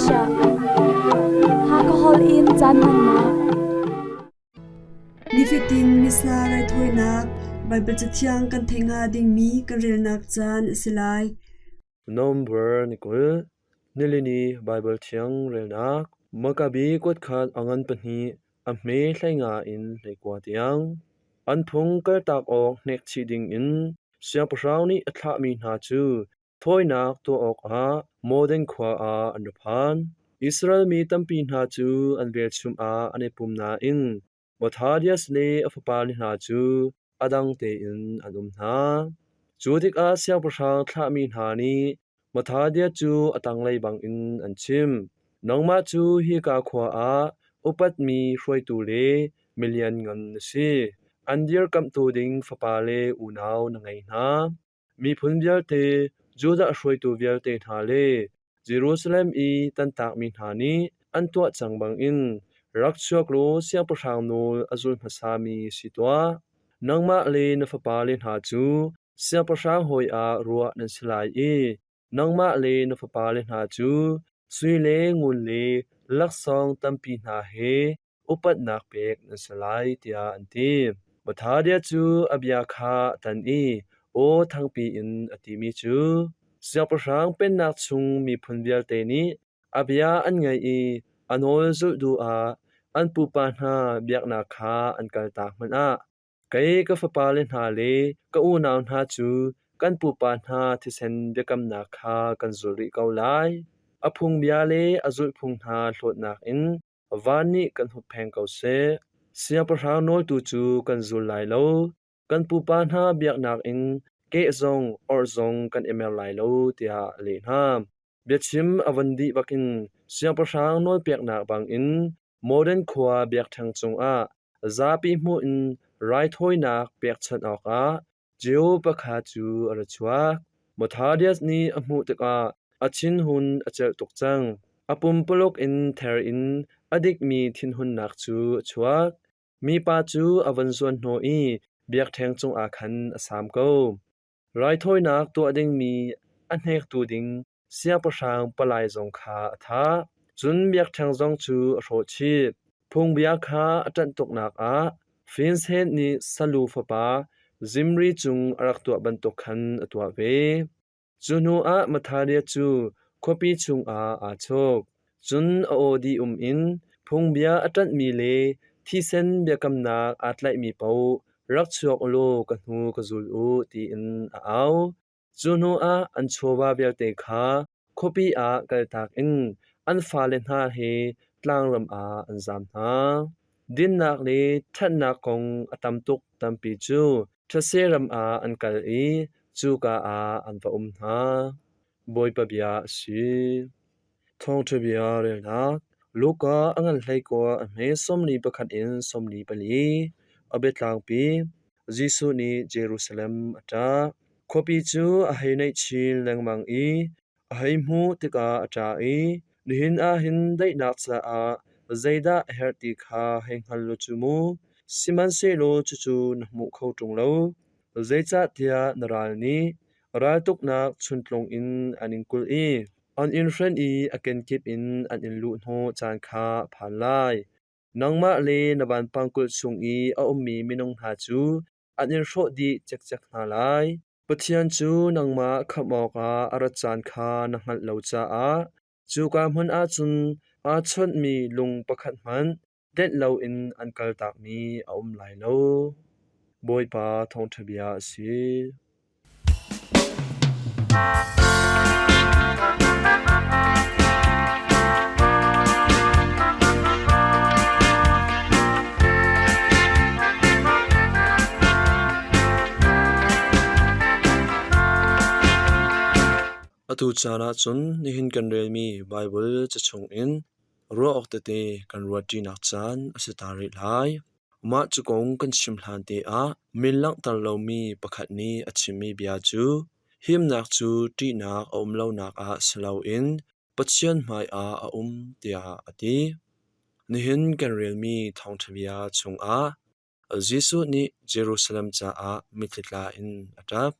Asia. Hakha holh in caan hmannak. Nifatin Missa raithawinak Baibal Cathiang kan theih hnga dingmi kan relnak caan a si lai. November ni 20, Nilini Baibal Thiang relnak Makabi kuatkhat a ngan pahnih a hme 15 in 19 tiang. An phung kaltak awk hnekchih dingin siangpahrang nih a thlahmi hna cu thawinak tuah awkah Modin khua ah an ra phan. Israel mi tampi hna cu an velchum ah an i pum nain Mattathias le a fapale hna cu a dang tein an um hna. Cu tikah siangpahrang thlahmi hna nih Mattathias cu a tanglei bangin an chim: Nangmah cu hika khua ah upatmi hruaitu le milianngan na si. An dirkamhtu ding fapa le unau na ngei hna. Miphun vialte, Judah hruaitu vialte hna le Jerusalem i tantakmi hna nih an tuah cang bangin rak chuak law siangpahrang nawl a zul hmasami si tuah. Nangmah le na fapale hna cu siangpahrang hawi ah ruah nan si lai i nangmah le na fapale hna cu sui le ngun le laksawng tampi hna he upatnak pek nan si lai, tiah an ti. Mattathias cu a bia kha a tan i aw thangpi in a timi cu, Siangpahrang pennak chung miphun vialte nih a bia an ngaih i a nawl zulh duh ah an pupa hna biaknak kha an kaltak hmanh ah Kei ka fapale hna le ka unau hna cu kan pupa hna thisen biakamnak kha kan zul rih ko lai. A phungbia le a zulhphung hna hlawtnak in van nih kan huppheng ko seh. Siangpahrang nawltu cu kan zul lai lo. Kan pupa hna biaknak in keh zong orh zong kan i mer lai lo, tiah a leh hna. Biachim a von dih bakin siangpahrang nawlpeknak bangin Modern khua biakṭheng cungah zapi hmuh in raithawinak pekchanh awkah Jehu pakhat cu a ra chuak. Mattathias nih a hmuh tikah a thinhun a celh tuk cang. A pumpuluk in ther in a dikmi thinhunnak cu a chuak. Mipa cu a von zuanhnawh i biakṭheng cungah khan a saam ko. Raithawinak tuah dingmi a hnektu ding siangpahrang palai zong kha a thah. Cun biakṭheng zong cu a hrawh chih. Phungbia kha a ṭanh tuknak ah Finsen nih Salu fapa Zimri cung a rak tuah bantuk khan a tuah ve. Cu hnuah Mattathias cu khuapi chungah aa chawk. Cun a aw dih-um in phungbia a ṭanhmi le thisen biakamnak aa tlaihmi paoh rak chuak u law ka hnu ka zul u tiin a au. Cu hnuah an chawva vialte kha khuapi ah kaltak in an fale hna he tlangram ah an zaam hna. Dinnak le ṭhatnak kong a tam tuk tampi cu thetse ram ah an kal i cuka ah an va um hna. Bawipa bia a si. Thawngṭha bia relnak Luka a ngan hleikua a hme 41 in 44. A biatlangpi Jesuh nih Jerusalem a ṭah. Khuapi cu a hei naih chin lengmang i a hei hmuh tikah a ṭah i, Nihin ah hin daihnak caah zeidah a herh ti kha hei hngal law cu mu, sihmanhsehlaw cucu na hmu kho ṭung lo. Zeicahtiah na ral nih raltuknak chuntlung in an in kulh i an in hren i a kenkip in an in luhhnawh caan kha a phan lai. Nangmah le na vanpang kulh chung i a ummi minung hna cu an in hrawh dih cikcek hna lai. Pathian cu nangmah khamh awkah a rat caan kha na hngalh lo caah cuka hmun ah cun aa chawnhmi lung pakhat hmanh denh loin an kaltakmi a um lai lo. Bawipa thawngṭha bia a si. Atu caan ah cun nihin kan relmi Baibal ca chungin ruah awk tete kan ruahṭinak caan a si ta rih lai. Mah cu kong kan chim hlan te ah min langhter lomi pakhat nih a chimmi bia cu himnak cu ṭihnak a um lonak ah si loin Pathian hmaiah a um tiah a ti. Nihin kan relmi thawngṭha bia chungah Jesuh nih Jerusalem caah mitthli tla in a ṭap.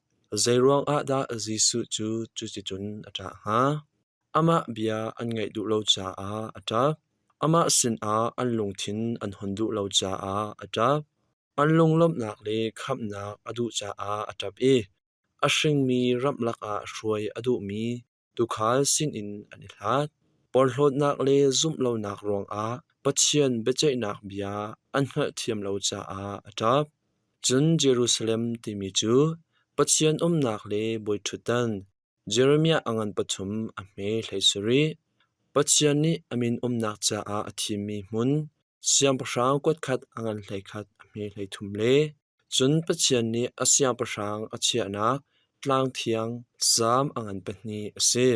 Zeiruang ah dah Jesuh cu cuticun a ṭah hnga? Amah bia an ngaih duh lo caah a ṭap. Amah sinah an lungthin an hon duh lo caah a ṭap. An lunglawmhnak le khamhnak a duh caah a ṭap i a hringmi ramlak ah hruai a duhmi tuukhal sinin an i hlat. Porhlawtnak le zumh lonak ruangah Pathian biaceihnak bia an hngalhthiam lo caah a ṭap. Cun Jerusalem timi cu Pathian umnak le bawiṭhutdan, Jeremiah a ngan pathum a hme 17. Pathian nih a min umnak caah a thimmi hmun, siangpahrang kuatkhat a ngan 11 a hme 33 le cun Pathian nih a siangpahrang a chiahnak tlang thiang Salm a ngan pahnih a si.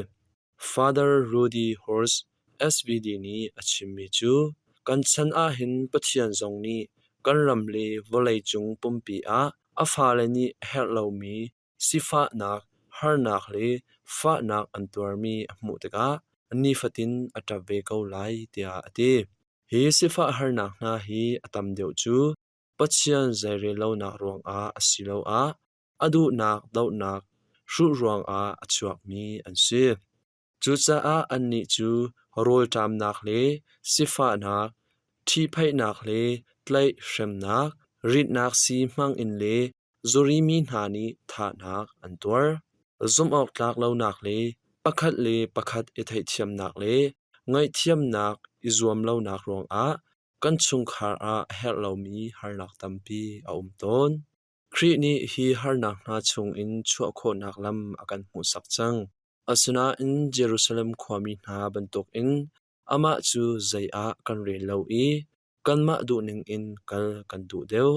Father Rudy Horst, SVD nih a chimmi cu kan chan ahhin Pathian zong nih kan ram le vawleicung pumpi ah a fale nih a herh lomi sifahnak, harnak le fahnak an tuarmi a hmuh tikah nifatin a ṭap ve ko lai tiah a ti. Hi sifah harnak hna hi a tam deuh cu Pathian zeirel lonak ruangah asiloah a duhnak dohnak hruh ruangah a chuakmi an si. Cucaah annih cu rawlṭamnak le sifahnak, ṭhihphaihnak le tlaihhremnak, ritnak sii hmangin le zurimi hna nih thahnak an tuar. Zumhawktlak lonak le pakhat le pakhat i theihthiamnak le ngaihthiamnak i zuam lonak ruangah kan chungkhar ah a herh lomi harnak tampi a um tawn. Khrih nih hi harnak hna chungin chuah khawhnak lam a kan hmuhsak cang. Asinain Jerusalem khuami hna bantukin amah cu zei ah kan rel lo i kanmah duhning in kal kan duh deuh.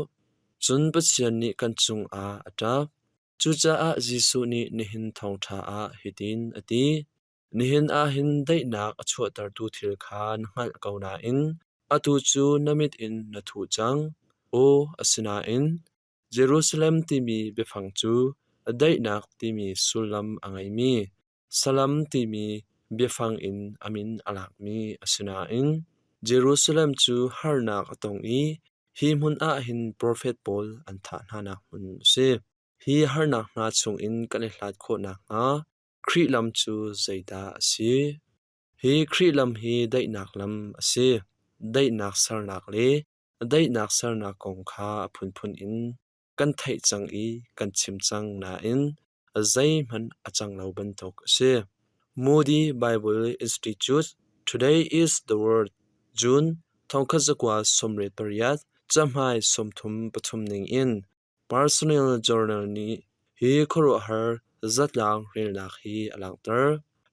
Cun Pathian nih kan cungah a ṭap. Cucaah Jesuh nih nihin thawngṭha ah hitin a ti: Nihin ah hin daihnak a chuahtertu thil kha na hngalh ko nain atu cu na mit in na thuh cang. Aw, asinain Jerusalem timi biafang cu daihnak timi sullam a ngeimi salam timi biafang in a min a lakmi a si nain Jerusalem cu harnak a tong i hi hmun ah hin profet pawl an thah hnanak hmun a si. Hi harnak hna chungin kan i hlat khawh nakhnga Khrih lam cu zeidah a si? Hi Khrih lam hi daihnak lam a si. Daihnak sernak le daihnak sernak kong kha a phunphun in kan theih cang i kan chim cang nain zeihmanh a cang lo bantuk a si. Moody Bible Institute Today is the Word June 1998 cahmai 33 ning in Personal Journal nih hi khuaruahhar zatlang relnak hi a langhter.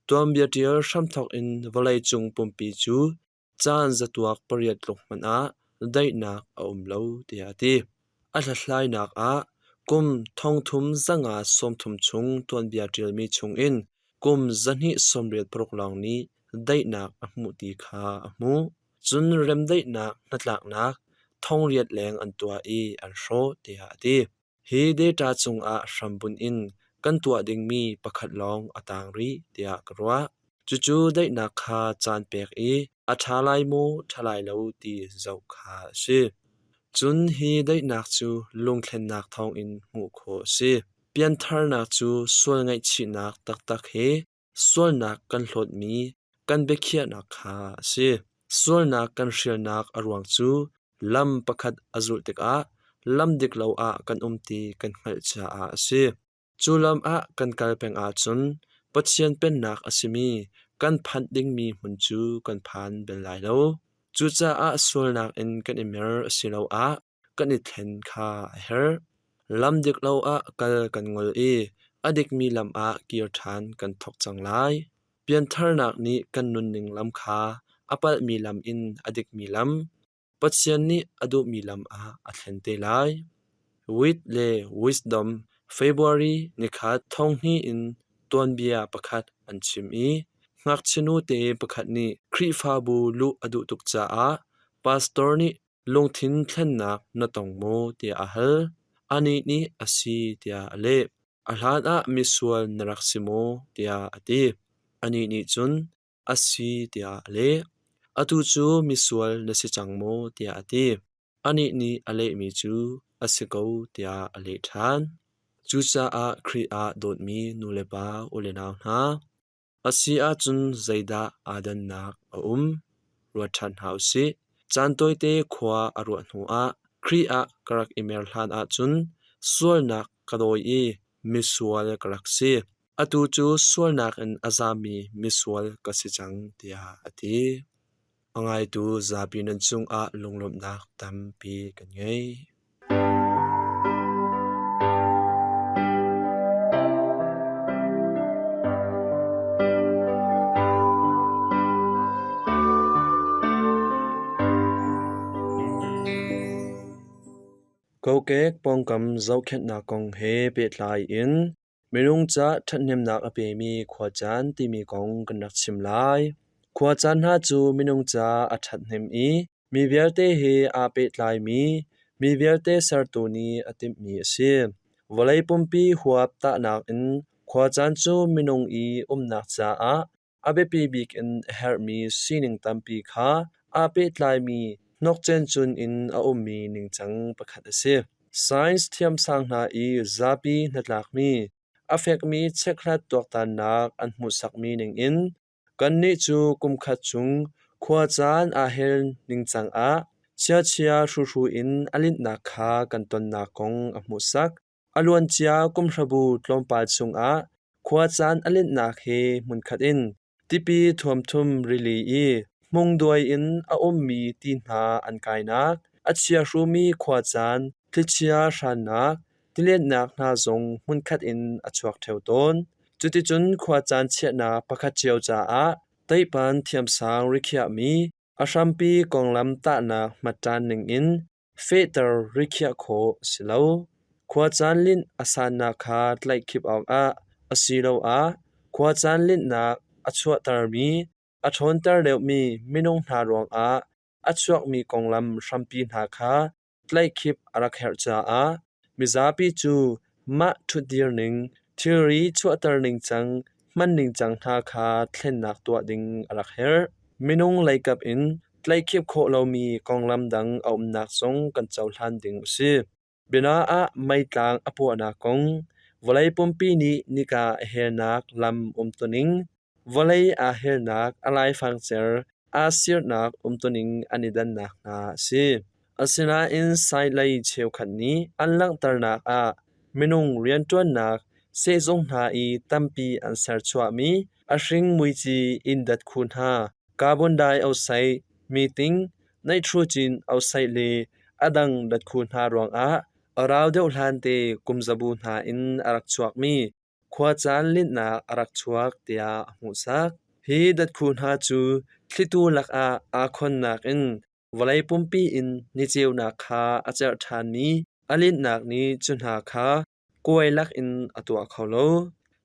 Tuanbia ṭial hramthawk in vawleicung pumpi cu caan zatuak pariat tluk hmanh ah daihnak a um lo tiah a ti. A hlathlainak ah kum 3530 chung tuanbia ṭialmi chungin kum 286 lawng nih daihnak a hmuh ti kha a hmuh. Cun remdaihnak hnatlaknak thongriat leng an tuah i an hrawh tiah a ti. Hi data cungah hrambunh in kan tuah dingmi pakhat lawng a tang rih tiah ka ruah. Cucu daihnak kha caan pek i a ṭha lai maw ṭha lai lo ti zoh kha a si. Cun hi daihnak cu lungthlennak thawngin hmuh khawh a si. Piantharnak cu sual ngaihchihnak taktak he sualnak kan hlawtmi kan biakhiahnak kha a si. Sualnak kan hrialnak a ruang cu lam pakhat a zulh tikah lam dik lo ah kan um ti kan hngalh caah a si. Cu lam ah kan kal peng ahcun Pathian Pennak a simi kan phanh dingmi hmun cu kan phan bal lai lo. Cucaah sualnak in kan i mer asiloah kan i thlen kha a herh. Lam dik lo ah kal kan ngol i a dikmi lam ah kir ṭhan kan thawk cang lai. Piantharnak nih kan nunning lam kha a palhmi lam in a dikmi lam, Pathian nih a duhmi lam ah a thlen te lai. Wit le Wisdom February nikhat thonghnih in tuanbia pakhat an chim i ngakchia nute pakhat nih Khrihfabu luh a duh tuk caah pastor nih lungthin thlennak na tong maw tiah a hal. Anih nih a si tiah a leh. A hlanah misual na rak si maw tiah a ti. Anih nih cun a si tiah a leh. Atu cu misual na si cang maw tiah a ti. Anih nih a lehmi cu a si ko tiah a leh ṭhan. Cucaah Khrih ah dawtmi nulepa ulenau hna, A si ahcun zeidah aa dannak a um? Ruat ṭhan hna u sih. Caan tawite khua a ruah hnuah Khrih ah ka rak i mer hlan ahcun sualnak ka dawi i misual ka rak si. Atu cu sualnak in a zami misual ka si cang tiah a ti. A ngaitu zapi nan cungah lunglawmhnak tampi kan ngei. Kokek pawngkam zohkhenhnak kong he pehtlai in Minung ca ṭhathnemnak a pemi khuacaan timi kong kan rak chim lai. Khuacaan hna cu minung ca a ṭhathnem i mi vialte he aa pehtlaimi, mi vialte sertu nih a timhmi a si. Vawlei pumpi huap tahnak in khuacaan cu minung i umnak caah a biapi bik in a herhmi sining tampi kha aa pehtlaimi hnokcencun in a ummi ningcang pakhat a si. Science thiamsang hna i zapi hnatlakmi, a fekmi chekhlat tuaktannak an hmuhsakmi ningin kannih cu kumkhat chung khuacaan aa hel ningcang ah chiachia hruhru in a linhnak kha kan tonnak kong a hmuhsak. A luancia kumhrabu tlawmpal chungah khuacaan a linhnak he hmunkhat in tipi thuamthum rili i hmungduai in a ummi ti hna an kainak, a chiahrumi khuacaan, thlichia hrannak, tiletnak hna zong hmunkhat in a chuak ṭheo tawn. Cuticun khuacaan chiahnak pakhat cio caah teihpan thiamsang rikhiahmi a hrampi konglam tahnak hmatṭan ningin Fehter rikhiah khawh a si lo. Khuacaan linh a sannak kha tlaihkhip awkah asiloah khuacaan linhnak a chuahtermi, a ṭhawnter deuhmi minung hna ruangah a chuakmi konglam hrampi hna kha tlaihkhip a rak herh caah mizapi cu mah ṭhutdir ning, thilri chuahter ningcang, hman ningcang hna kha thlennak tuah ding a rak herh. Minung leikap in tlaihkhip khawh lomi konglam dang a umnak zong kan cohlan ding a si. Biana ah meitlang a puahnak kong, vawlei pumpi nih nika a helnak lam umtuning, vawlei aa helnak a laifangcer aa sirnak umtuning an i dannak hna a si. Asinain sailei cheukhat nih an langhternak ah minung rianṭuannak sehzung hna i tampi an serchuahmi a hring muici inn datkhu hna, carbon dioxide, methane, nitrogen oxide le a dang datkhu hna ruangah a rau deuh hlante kumzabu hna in a rak chuakmi khuacaan linhnak a rak chuak tiah a hmuhsak. Hi datkhu hna cu thlitu lakah aa khonnak in vawlei pumpi in ni ceunak kha a cerh ṭhanmi a linhnak nih cu hna kha kuai lakin a tuah kho lo.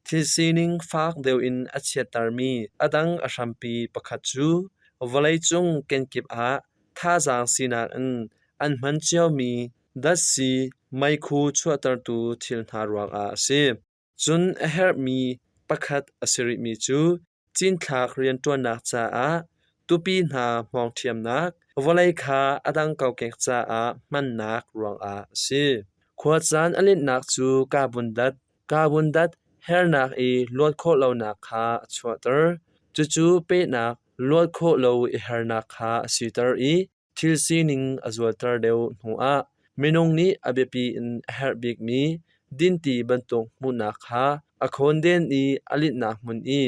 Thil sining fak deuh in a chiattermi a dang a hrampi pakhat cu vawleicung kenkip ah thazaang sinak in an hman ciomi datsi meikhu chuahtertu thil hna ruangah a si. Cun a herhmi pakhat a si rihmi cu cinthlak rianṭuannak caah tupi hna hmawngṭhiamnak, vawlei kha a dang kokek caah hmannak ruangah a si. Khuacaan a linhnak cu carbon dat hernak i luat khawh lonak kha a chuahter. Cucu pehnak luat khawh lo i hernak kha a siter i Thil sining a zualter deuh hnuah minung nih a biapi in a herh bikmi dinti bantuk hmuhnak kha a khawnden i a linhnak hmun i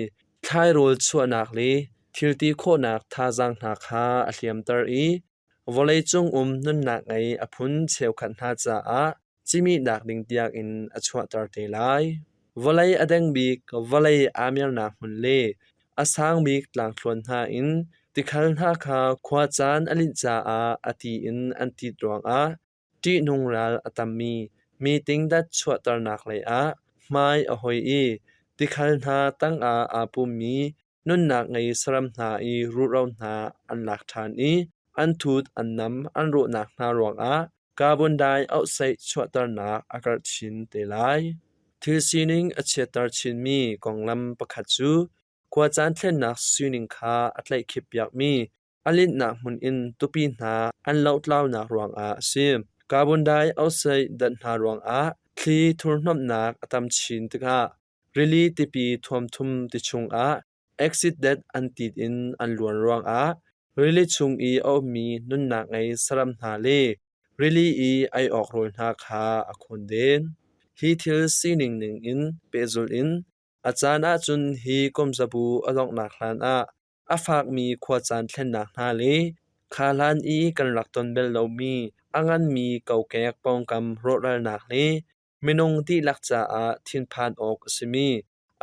thlairawl chuahnak le thilti khawhnak thazaang hna kha a hliamter i vawleicung um nunnak ngei a phun cheukhat hna caah cihmihnak ding tiangin a chuahter te lai. Vawlei a deng bik, vawlei aa mernak hmun le a sang bik tlangthluan hna in tikhal hna kha khuacaan a linh caah a ti in an tit ruangah ṭihnung ral a tammi meeting dat chuahternak leiah hmai a hoi i tikhal hna tangah aa pummi nunnak ngei saram hna i ruhro hna an lak ṭhan i an thut an nam an rawhnak hna ruangah carbon dioxide chuahternak a karh chin te lai. Thil sining a chiatter chinmi konglam pakhat cu khuacaan thlennak sining kha a tlaihkhip piakmi a linhnak hmun in tupi hna an lohtlaunak ruangah a si. Carbon dioxide dat hna ruangah thli thurhnomhnak a tam chin tikah rili tipi thuamthum ti chungah Accident an tit in an luan ruangah rili chung i a ummi nunnak ngei saram hna le rili i ei awk rawl hna kha a khawnden. Hi thil sining ningin pehzulh in a caan ahcun hi kumzabu a donghnak hlanah a fakmi khuacaan thlennak hna le kha hlan i kan rak ton bal lomi a nganmi kokek pawngkam rawhralnak le minung dihlak caah thinphan awk a simi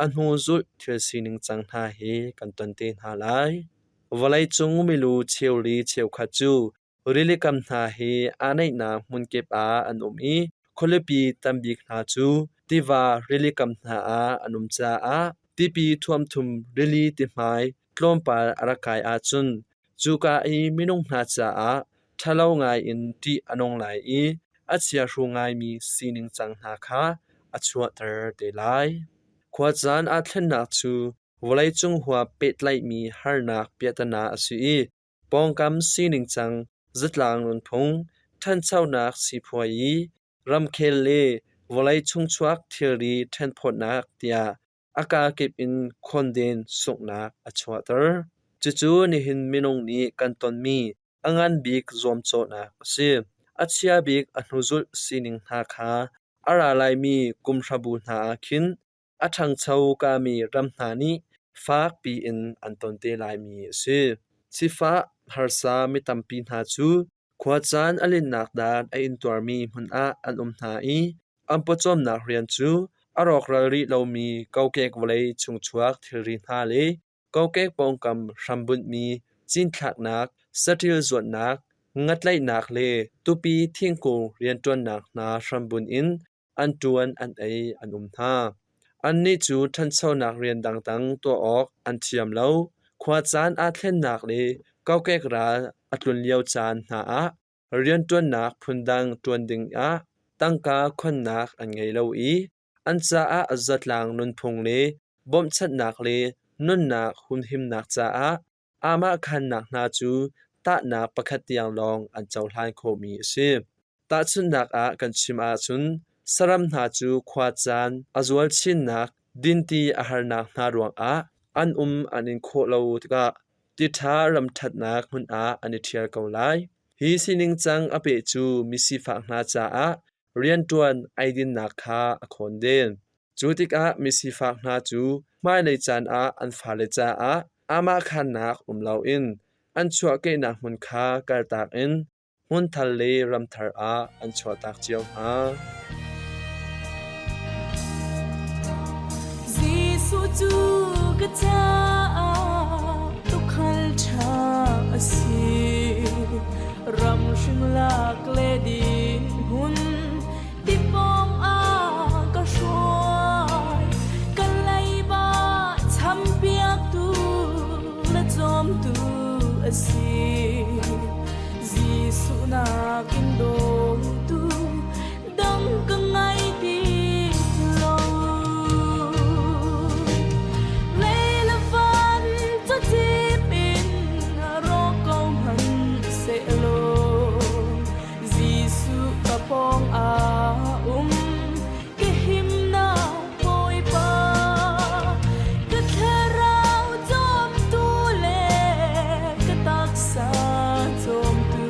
a hnu zulh thil sining cang hna hi kan ton te hna lai. Vawleicung milu cheuli cheukhat cu Rilikam hna hi aa neihnak hmunkip ah an um i khualipi tambik hna cu tiva rilikam hna ah an um caah tipi thuamthum rili tihmai tlawmpal a rak kai ahcun cuka i minung hna caah ṭhalo ngai in ṭih a nung lai i a chiahru ngaimi sining cang hna kha a chuahter te lai. Khuacaan aa thlennak cu vawleicung huap pehtlaihmi harnak piahtana a si i Pawngkam sining cang, zatlang nunphung, ṭhanchonak sipuayi, ramkhel le vawlei chungchuak thilri ṭhenphawtnak tiah a kakip in khuanden sunghnak a chuahter. Cucu nihin minung nih kan tonmi a ngan bik zuamcawhnak a si. A chia bik a hnuzulh sining hna kha a ra laimi kumhrabu hna ah khin a ṭhangcho kami ram hna nih fakpi in an ton te laimi a si. Sifah harsa mi tampi hna cu khuacaan a linhnak dan a intuarmi hmun ah an um hna i an pawcawmnak rian cu a rawkral rih lomi kokek vawlei chungchuak thilri hna le kokek pawngkam hrambunhmi cinthlaknak, saṭil zuatnak, ngatlaihnak le tupi thingkung rianṭuannak hna hrambunh in an ṭuan an ei an um hna. Annih cu ṭhanchonak rian dangdang tuah awk an thiam lo. Khuacaan aa thlennak le kokek ral a tlun lio caan hna ah rianṭuannak phundang ṭuan dingah tangka khonnak an ngei lo i an caah zatlang nunphung le bawmhchanhnak le nunnak humhimnak caah aamahkhannak hna cu tahnak pakhat tiang lawng an cohlan khawhmi a si. Tahchunhnak ah kan chim ahcun saram hna cu khuacaan a zual chinnak dinti a harnak hna ruangah an um an in khawh lo tikah tiṭha ram ṭhatnak hmun ah an i ṭhial ko lai. Hi sining cang a peh cu misifak hna caah rianṭuan eidinnak kha a khawnden. Cu tikah misifak hna cu hmailei caan ah an fale caah aamahkhannak um loin an chuahkehnak hmun kha kaltak in hmunthar le ramthar ah an chuahtak cio hna. Jesuh cu ka caah tuukhal ṭha a si. Ram hring lak le din hmun Tipawng ah ka hruai, ka leiba champiaktu le cawmtu a si. Jesuh nakin dawtu dang ka ngai ti lo. Lei le van cacip in rawk ko hmanh sehlaw Jesuh ka pawng ah um ka himnak Bawipa ka thlarau cawmtu le ka taksa cawmtu.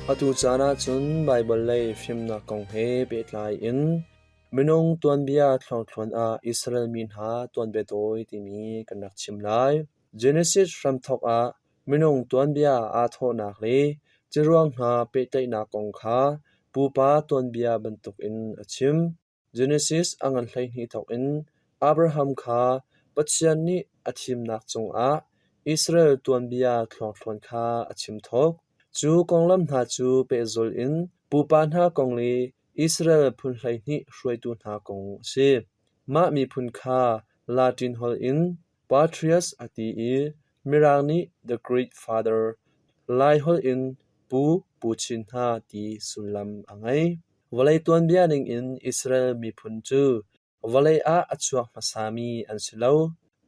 Atu caan ahcun Baibal lei fimnak kong he pehtlai in minung tuanbia thluangthluan ah Israel mi hna tuanbia tawi timi kan rak chim lai. Genesis hramthawk ah minung tuanbia aa thawhnak le ciruang hna pehtlaihnak kong kha pupa tuanbia bantukin a chim. Genesis a ngan 12 thawkin Abraham kha Pathian nih a thimnak cungah Israel tuanbia thluangthluan kha a chim thawk. Cu konglam hna cu pehzulh in pupa hna kong le Israel phun 12 hruaitu hna kong a si. Mah miphun kha Latin holh in Patrias a ti i Mirang nih The Great Father, Laiholh in Pu Pu Chin hna ti sullam a ngei. Vawlei tuanbia ningin Israel miphun cu vawlei ah a chuak hmasami an si lo.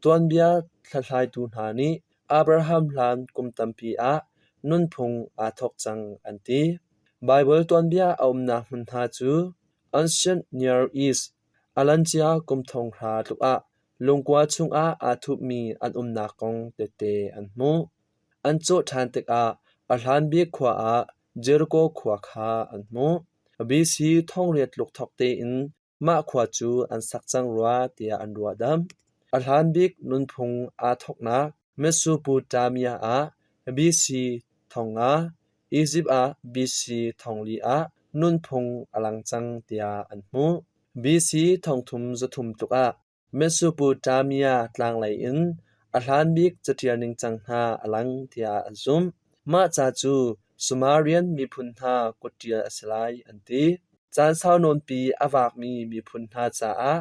Tuanbia hlathlaitu hna nih Abraham hlan kum tampi ah nunphung aa thawk cang an ti. Baibal tuanbia a umnak hmun hna cu Ancient Near East, Alancia kum thong hra tluk ah lungkua chungah aa thupmi an umnak kong tehte an hmuh. An cawh ṭhan tikah a hlan bik khua ah Jericho khua kha an hmuh. BC 800 tluk thawk tein mah khua cu an sak cang rua tiah an ruahdamh. A hlan bik nunphung aa thawknak Mesopotamia ah BC 5000, Izipt ah BC 4000 ah nunphung a lang cang tiah an hmuh. BC 3300 tluk ah Mesopotamia tlanglei in a hlan bik caṭial ningcang hna a lang tiah an zumh. Mah ca cu Sumerian miphun hna kutṭial a si lai an ti. Caan sau nawnpi a vakmi miphun hna caah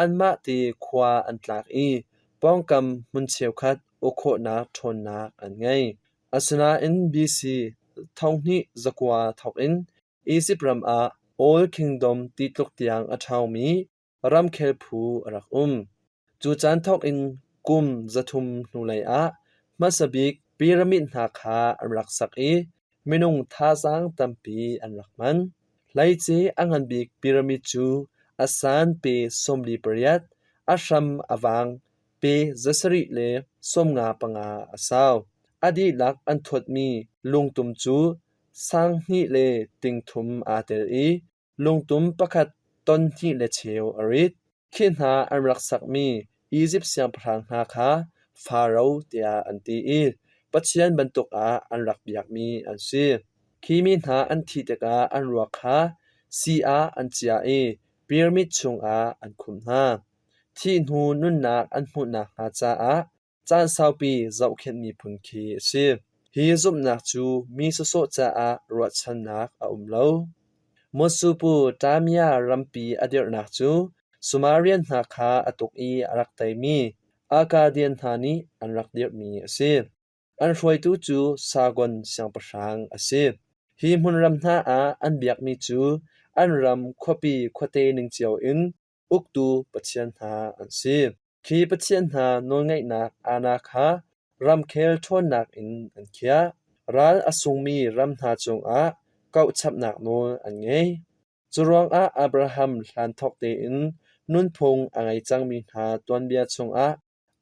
anmah te khua an tlak i pawngkam hmun cheukhat uk khawhnak ṭhawnnak an ngei. Asinain BC 2900 thawk in Izipt ram ah Old Kingdom ti tluk tiang a ṭhawngmi ramkhel phu a rak um. Cu caan thawkin kum 300 hnulei ah hmasa bik pyramid hna kha an rak sak i minung thazaang tampi an rak hman. Hleice a ngan bik pyramid cu a san pe 48, a hram a vang pe 755 a sau. A dihlak an thuatmi lungtum cu sang hnih le ting thum aa tel i Lungtum pakhat ton hnih le cheu a rit. Khi hna an rak sakmi Izipt siangpahrang hna kha Faro tiah an ti i pathian bantuk ah an rak biakmi an si. Khi mi hna an thih tikah an ruak kha si ah an ciah i pyramid chungah an khumh hna. Thih hnu nunnak an hmuh nakhnga caah Caan saupi zohkhenh miphun khi a si. Hi zumhnak cu mi sawsawh caah ruahchannak a um lo. Mesopotamia rampi a dirhnak cu Sumerian hna kha a tuk i a rak teimi Akkadian hna nih an rak dirhmi a si. An hruaitu cu Sargon siangpahrang a si. Hi hmunram hna ah an biakmi cu an ram khuapi khuate ning cio in uktu pathian hna an si. Khi pathian hna nawlngeihnak aana kha ramkhel ṭhawnnak in an khiah. Ral a sungmi ram hna cungah kauhchapnak nawl an ngei. Curuangah Abraham hlan thawk tein nunphung a ngei cangmi hna tuanbia chungah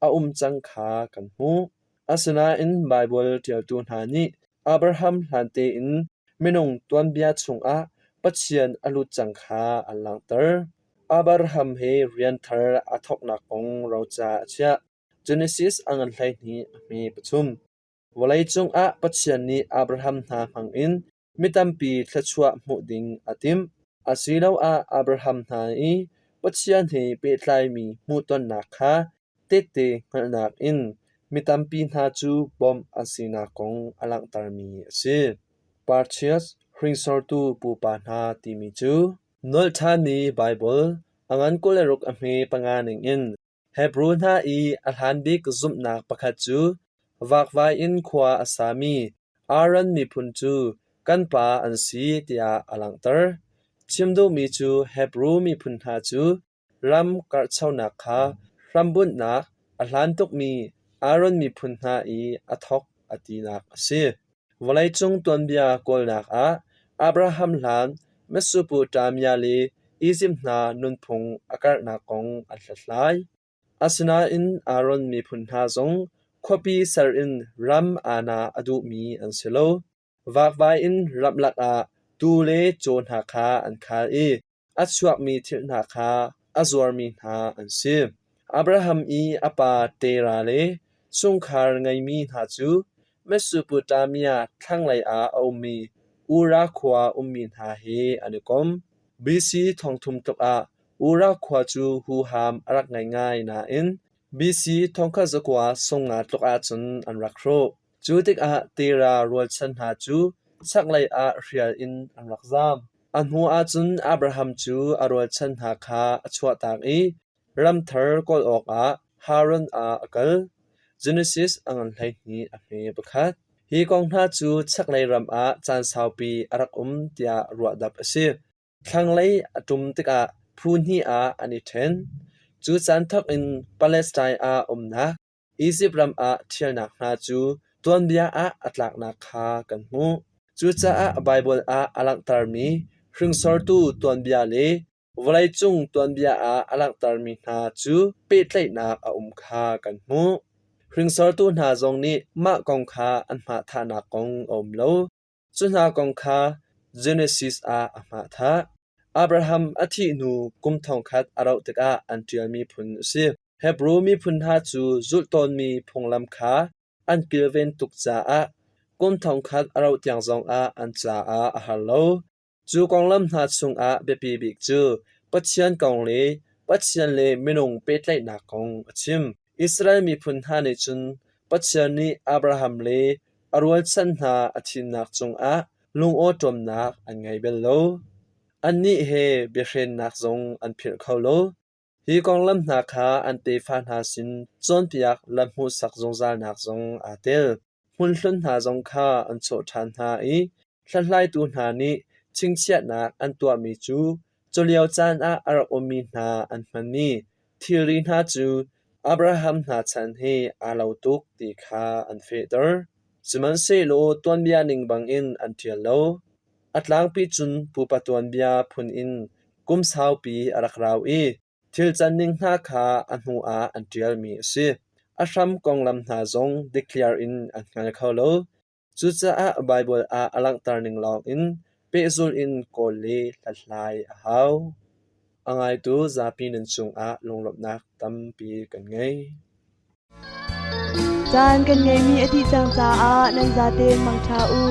a um cang kha kan hmuh. Asinain Baibal ṭialtu hna nih Abraham hlan tein minung tuanbia chungah Pathian a lut cang kha an langhter. Abraham he rian thar a thawknak kong roca a chiah. Genesis a ngan 12 a hme pathum. Vawleicung ah Pathian nih Abraham hna hmangin mi tampi thluachuah hmuh ding a timh. Asiloah Abraham hna i Pathian he pehtlaimi hmuhtonnak kha tehte hngalhnak in mi tampi hna cu bawmh an sinak kong a langhtermi a si. Parchias hringsortu pupa hna timi cu Nolh ṭhanmi Baibal a ngan 26 a hme panga ningin Hebru hna i a hlan bik zumhnak pakhat cu vakvai in khua a sami Aaron miphun cu kan pa an si tiah a langhter. Chim duhmi cu Hebru miphun hna cu ram karhchonak kha hrambunhnak a hlan tukmi Aaron miphun hna i a thawk a tinak a si. Vawleicung tuanbia kawlnak ah Abraham hlan Mesopotamia le Izipt hna nunphung a karhnak kong an hlathlai. Asinain Aaron miphun hna zong khuapi ser in ram aana a duhmi an si lo. Vakvai in ramlak ah tuu le caw hna kha an khal i a chuakmi thil hna kha a zuarmi hna an si. Abraham i a pa Terah le chungkhar ngeimi hna cu Mesopotamia thlanglei ah a ummi Ura khua ummi hna he an i kom. BC 3000 tluk ah Ura khua cu huham a rak ngei ngai nain BC 1950 tluk ahcun an rak hrawh. Cu tikah Terah rualchan hna cu chaklei ah hrial in an rak zaam. A hnu ahcun Abraham cu a rualchan hna kha a chuahtak i ram thar kawl awkah Haran ah a kal. Genesis a ngan 12 a hme pakhat. Hi kong hna cu chaklei ram ah caan saupi a rak um tiah ruahdap a si. Thlanglei a ṭum tikah phu hnih ah an i ṭhen. Cu caan thawk in Palestine ah umnak Izipt ram ah ṭhialnak hna cu tuanbia ah a tlaknak kha kan hmuh. Cucaah Baibal ah a langhtermi hringsortu tuanbia le vawleicung tuanbia ah a langhtermi hna cu pehtlaihnak a um kha kan hmuh. Hringsortu hna zong nih mah kong kha an hmahthahnak kong a um lo. Cu hna kong kha Genesis ah a hmahthah. Abraham a thih hnu kum thongkhat a rauh tikah an ṭialmi phun a si. Hebru miphun hna cu zulh tawnmi phunglam kha an kilven tuk caah kum thongkhat a rauh tiang zongah an caah a har lo. Cu konglam hna chungah biapi bik cu Pathian kong le Pathian le minung pehtlaihnak kong a chim. Israel miphun hna nih cun Pathian nih Abraham le a rualchan hna a thimnak cungah lungawṭawmnak an ngei bal lo. Annih he biahrennak zong an philh kho lo. Hi konglam hna kha an tefa hna sin cawnpiak lamhmuhsak zungzalnak zong aa tel. Hmunhlun hna zong kha an chawh ṭhan hna i hlathlaitu hna nih chingchiahnak an tuahmi cu culio caan ah a rak ummi hna an hmanmi thilri hna cu Abraham hna chan he aa lo tuk ti kha an fehter. Sihmanhsehlaw tuanbia ning bangin an ṭial lo. A tlangpi cun pupa tuanbia phun in kum saupi a rak rau i Thil canning hna kha a hnuah an ṭialmi a si. A hram konglam hna zong dikthliar in an hngal kho lo. Cucaah Baibal ah a langhter ning lawngin pehzulh in kawl le hlathlai a hau. A ngaitu zapi nan cungah lunglawmhnak tampi kan ngei. Caan kan ngeihmi a dih cang caah nan zatein mangṭha u.